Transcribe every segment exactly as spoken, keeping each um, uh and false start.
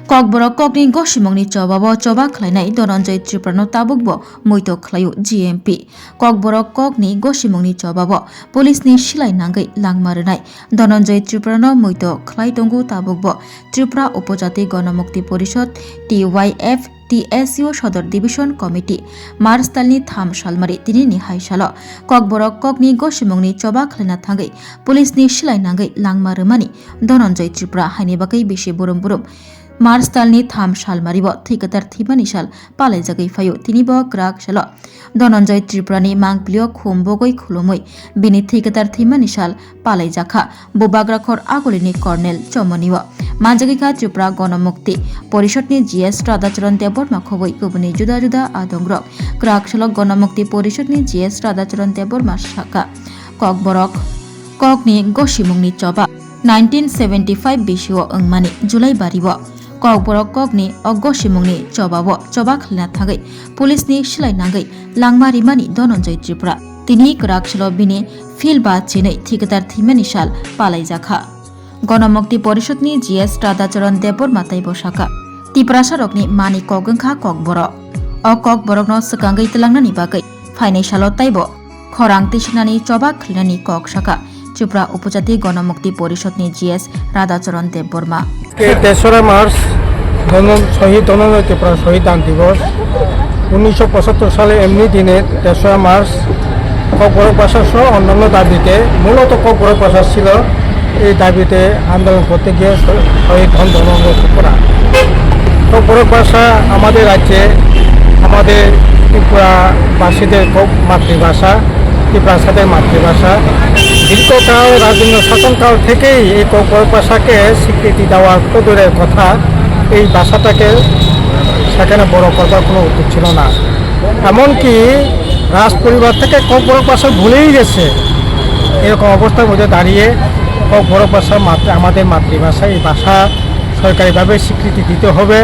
Kokborok kokni gosimungni chobao choba khlainai Dhananjay Tripurano tabukbo muitok khlaio G M P. Kokborok kokni gosimungni chobao police ni silai nangwi langma rwnai Dhananjay Tripurano muitok khlai tongo tabukbo Tripura Upojati Ganamukti Porishad, T Y F T S U Sodor Division Committee. March talni tham salmari tinini hai salo Kokborok kokni gosimungni choba khlaina thangwi police ni silai nangwi langma rwmani Dhananjay Tripura haini bagwi bisi burum burum March talni tham salmaribo thwi kwthar thwimani sal palaijagwi phaio. Tinibo kwrak salo Dhananjay Tripurani mangpilio khum bogwi khulumwi bini thwi kwthar thwimani sal palaijakha. Bubagra khor agulini Colonel Chomonio manjagwi kha Tripura Ganamukti Porishadni G S Radhacharan Debbarma khobwi kubuni juda juda adongrok. Kwrak salo Ganamukti Porishadni G S Radhacharan Debbarma sakha, Kokborok kokni gosimungni choba nineteen seventy five bisio wngmani July bario Kokborok kokni o gosimungni chobao choba khlaina thangwi police ni silai nangwi langma rimani Dhananjay Tripura. Tini kwrak salo bini phil ba chinwi thwi kwthar thwimani sal palaijakha. Ganamukti Porishadni G S Radhacharan Debbarma taibo sakha, Tiprasarokni mani kok wngkha Kokborok. O Kokborokno swkangwi twlangnani bagwi phainai salo taibo khorang tisinani choba khwlainani kok sakha Tripura Upojati Ganamukti Porishadni G S Radhacharan Debbarma. তেসরা মার্চ ধন-, শহীদ ধনঞ্জয় ত্রিপুরা শহীদ দান দিবস। উনিশশো পঁচাত্তর সালে এমনি দিনে তেসরা মার্চ ককবরক ভাষা সহ অন্যান্য দাবিতে, মূলত ককবরক ভাষা ছিল এই দাবিতে আন্দোলন করতে গিয়ে শ-, শহীদ হন ধনঞ্জয় ত্রিপুরা। ককবরক ভাষা আমাদের রাজ্যে, আমাদের ত্রিপুরাবাসীদের ক-, মাতৃভাষা, ত্রিপুরাসাদের মাতৃভাষা। দীর্ঘকাল রাজেন্দ্র শাসনকাল থেকেই এই ককবরক ভাষাকে স্বীকৃতি দেওয়ার তো দূরের কথা, এই ভাষাটাকে সেখানে বড় করবার কোনো উদ্যোগ ছিল না। এমনকি রাজ পরিবার থেকে ককবরক ভাষা ভুলেই গেছে। এরকম অবস্থার মধ্যে দাঁড়িয়ে ককবরক ভাষা মাতৃ-, আমাদের মাতৃভাষা, এই ভাষা সরকারিভাবে স্বীকৃতি দিতে হবে,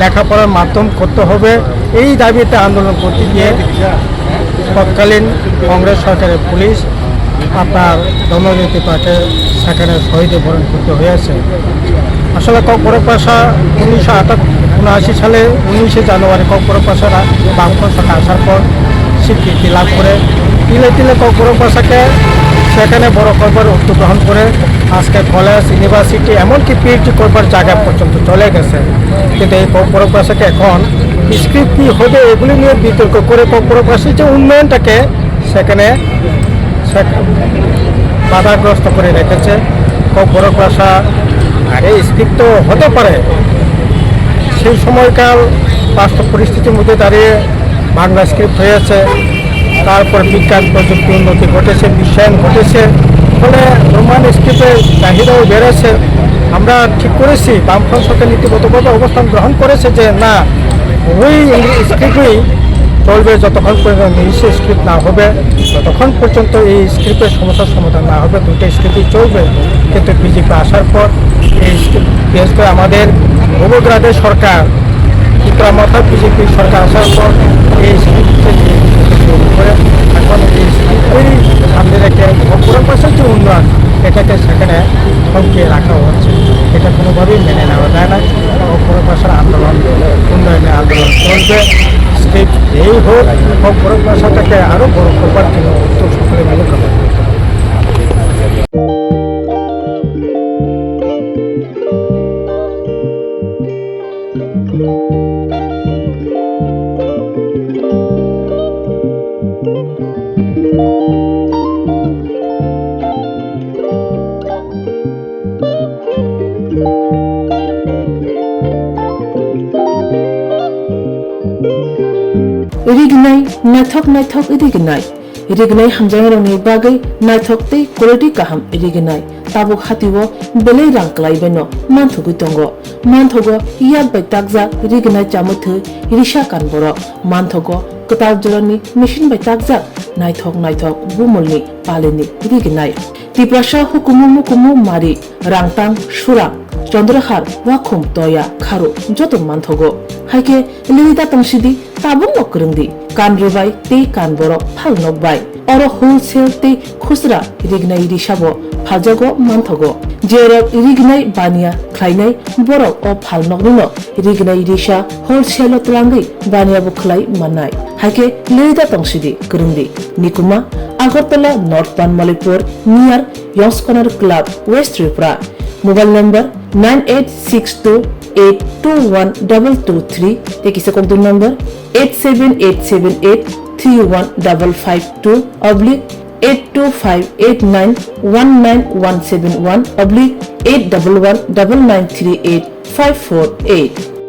লেখাপড়ার মাধ্যম করতে হবে। এই দাবিতে আন্দোলন করতে গিয়ে তৎকালীন কংগ্রেস সরকারের পুলিশ আপনার ধনঞ্জয় ত্রিপুরাকে সেখানে শহীদে বরণ করতে হয়েছে। আসলে ককবরক ভাষা উনিশশো আটাত্তর, উনআশি সালে উনিশে জানুয়ারি ককবরক ভাষা রা-, বামফ্রন্ট সরকার আসার পর স্বীকৃতি লাভ করে। তিলে তিলে ককবরক ভাষাকে সেখানে বড় করবার উদ্যোগ গ্রহণ করে আজকে কলেজ, ইউনিভার্সিটি, এমনকি পিএইচডি করবার জায়গা পর্যন্ত চলে গেছে। কিন্তু এই ককবরক ভাষাকে এখন স্ক্রিপ্ট কি হবে, এগুলি নিয়ে বিতর্ক করে ককবরক ভাষার যে উন্নয়নটাকে সেখানে সে বাধাগ্রস্ত করে রেখেছে। ককবরক ভাষা আগে স্ক্রিপ্ট তো হতে পারে, সেই সময়কার বাস্তব পরিস্থিতির মধ্যে দাঁড়িয়ে বাংলা স্ক্রিপ্ট হয়েছে, তারপর বিজ্ঞান প্রযুক্তি উন্নতি ঘটেছে, বিশ্বায়ন ঘটেছে, ফলে রোমান স্ক্রিপ্টের চাহিদাও বেড়েছে। আমরা ঠিক করেছি, বামফ্রন্ট সরকার নীতিগতভাবে অবস্থান গ্রহণ করেছে যে না, ওই স্ক্রিপ্টই চলবে যতক্ষণ পর্যন্ত নিজস্ব স্ক্রিপ্ট না হবে, ততক্ষণ পর্যন্ত এই স্ক্রিপ্টের সমস্যার সমাধান না হবে, দুইটা স্ক্রিপ্টই চলবে। কিন্তু বিজেপি আসার পর এই স্ক্রিপ্ট, বিশেষ করে আমাদের ভূমিগ্রাসের সরকার, ত্রিপুরা মথা বিজেপি সরকার আসার পর এই স্ক্রিপ্টকে নিয়ে শুরু করে এখন এই স্ক্রিপ্টই সামনে রেখে ককবরক ভাষার যে উন্নয়ন, এটাকে সেখানে থমকে রাখা হচ্ছে। এটা কোনোভাবেই মেনে নেওয়া যায় না। ককবরক ভাষার আন্দোলন, উন্নয়নের আন্দোলন চলবে। স্ক্রিপ্ট যেই হোক, ককবরক ভাষাটাকে আরও বড় করবার জন্য উদ্যোগ সকলে মিলে গ্রহণ করতে হবে। Rignai, naithok naithok rignai. Rignai hamjaknairokni bagwi naithok tei quality kaham rignai. Tabuk hatio belai rang kwlaibaino manthogwi tongo. Manthogo yak bai takjak rignai chamwi thwi risa kan borok. Manthogo kwtal jorani machine bai takjak naithok naithok bumulni palini rignai. Tiprasa hukumu mukumu mari, rangtang, surang, chondrahar, wakhum, toya, kharu joto manthogo. Haikhe Lilita tongsidi, tabukno kwrwngdi, kan rwbai tei kan borok phal nokbai. Oro wholesale tei khusra rignai risabo phaljago manthogo. Jerok rignai baniya khlainai borok o phalnoknino rignai risa wholesale o twlangwi baniya bo khlai mannai. Haikhe lirida tongsidi kwrwngdi. Nikuma, Agartala North Banmalipur near Yongskonar Club, West Tripura. Mobile number nine eight six two eight two one double two three tei kisa kokdin number eight seven eight seven eight three one double five two oblique eight two five eight nine one nine one seven one oblique eight double one double nine three eight five four eight.